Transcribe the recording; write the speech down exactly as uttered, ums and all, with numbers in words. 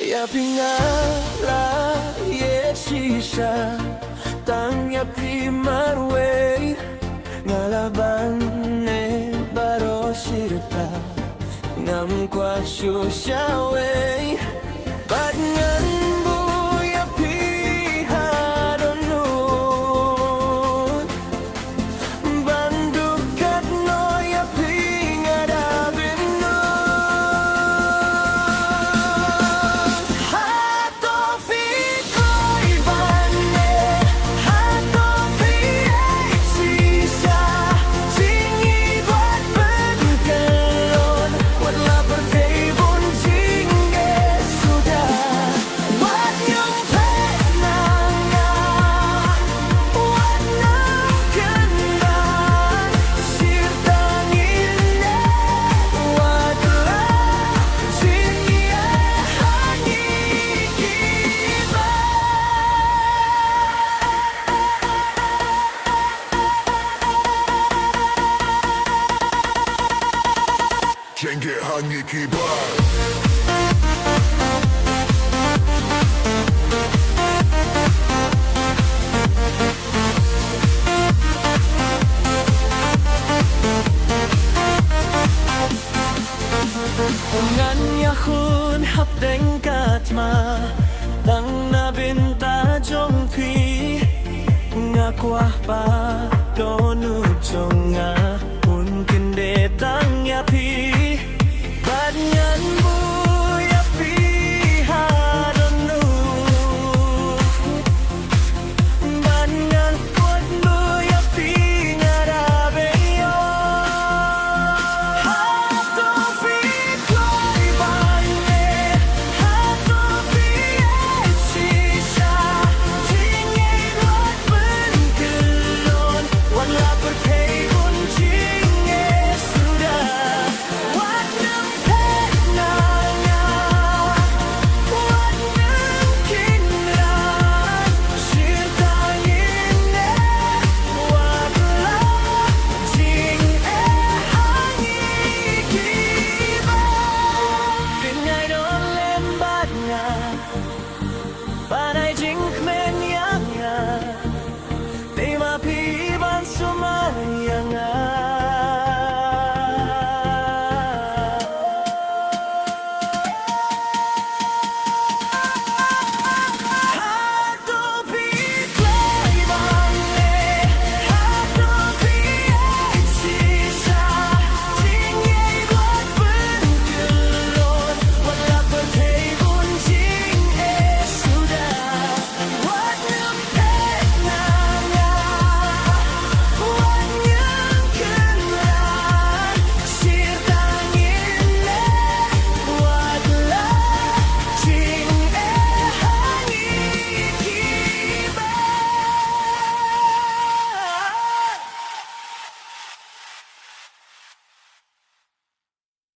Ïa phi nga la ïeit shisha, tang ïa phi marwei. Nga la ban ne baroh shi rta, ngam kwah shuh shawei. Bad ngan buh ïa phi ha dohnud, ban duh katno ïa phi nga da bynnud. Hato phi kloi ban ne, hato phi ïeit shisha, jingïeit wat pynkyllon, wat la pyrthei bun jingeh suda. Wat nym phet na nga, wat nym kynran, shirta ngin leh wat la jingïeit ha ngi ki bad. Jingeh ha ngi ki bad. Ngan ïakhun hapdeng ka thma, tang na bynta jong phi. Nga kwah ba dohnud jong nga